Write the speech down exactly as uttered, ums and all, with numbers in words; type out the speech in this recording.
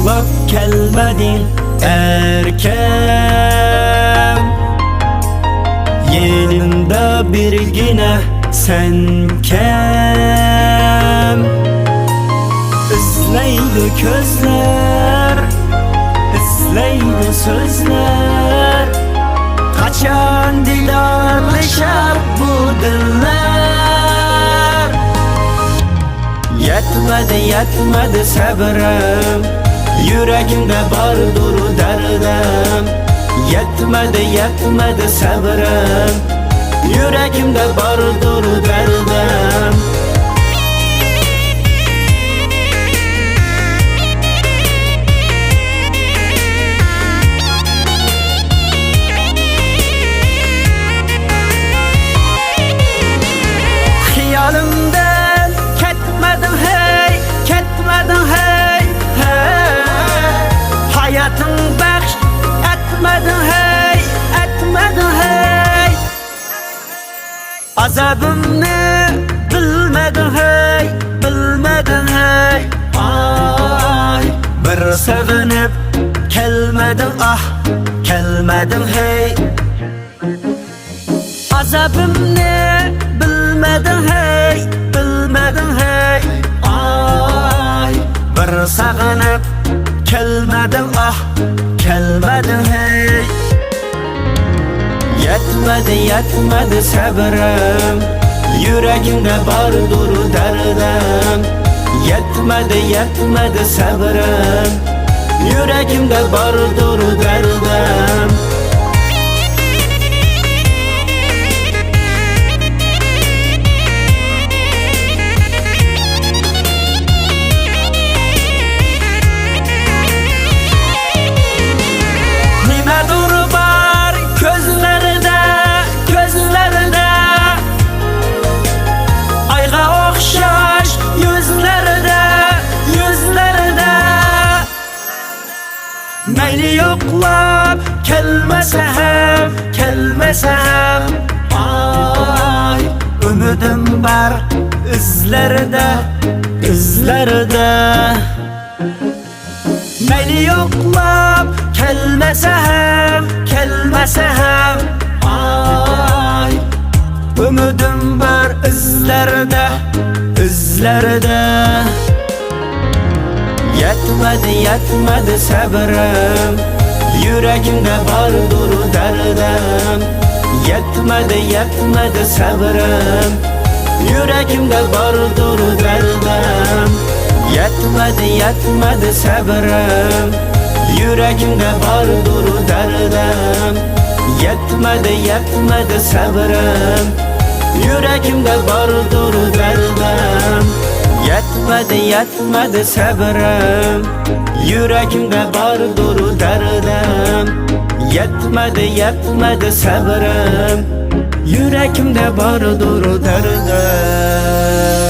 ئاڭلاپ كەلمىدىڭ ئەركەم، يېنىمدا بىرگىنە سەنكەم. ئىزلەيدۇ كۆزلەر، ئىزلەيدۇ سۆزلەر، قاچان دىدارلىشار بۇ دىللار؟ يەتمىدى، يەتمىدى سەبرىم، يۈرىكىمدە باردۇر دەردىم. يەتمىدى، يەتمىدى سەبرىم، يۈرىكىمدە باردۇر دەردىم. خىيالىمدىن كەتمىدىڭ ھەي، كەتمىدىڭ ھەي، ھەي. ھاياتىڭ بەخش ئەتمىدىڭ ھەي، ئەتمىدىڭ ھەي. ئازابىمنى بىلمىدىڭ ھەي، بىلمىدىڭ ھەي، ئاي. بىر سېغىنىپ كەلمىدىڭ، ئاھ، كەلمىدىڭ ھەي. ئازابىمنى بىلمىدىڭ ھەي، بىلمىدىڭ ھەي، ئاي. بىر سېغىنىپ كەلمىدىڭ، ئاھ، كەلمىدىڭ ھەي. يەتمىدى، يەتمىدى سەبرىم، يۈرىكىمدە باردۇر دەردىم. يەتمىدى، يەتمىدى سەبرىم، يۈرىكىمدە باردۇر دەردىم. نېمىدۇر بار كۆزلەردە، كۆزلەردە، ئايغا ئوخشاش يۈزلەردە، يۈزلەردە. مەيلى يوقلاپ كەلمىسە ھەم، كەلمىسە ھەم، ئاي، ئۈمىدىم بار ئىزلىرىدا، ئىزلىرىدا. مەيلى يوقلاپ كەلمىسە ھەم، كەلمىسە ھەم، ئاي، ئۈمىدىم بار ئىزلىرىدا، ئىزلىرىدا. يەتمىدى، يەتمىدى سەبرىم، يۈرىكىمدە باردۇر دەردىم. يەتمىدى، يەتمىدى سەبرىم، يۈرىكىمدە باردۇر دەردىم. يەتمىدى، يەتمىدى سەبرىم، يۈرىكىمدە باردۇر دەردىم. يەتمىدى، يەتمىدى سەبرىم، يۈرىكىمدە باردۇر دەردىم. يەتمىدى، يەتمىدى سەبرىم، يۈرىكىمدە باردۇر دەردىم. يەتمىدى، يەتمىدى سەبرىم، يۈرىكىمدە باردۇر دەردىم.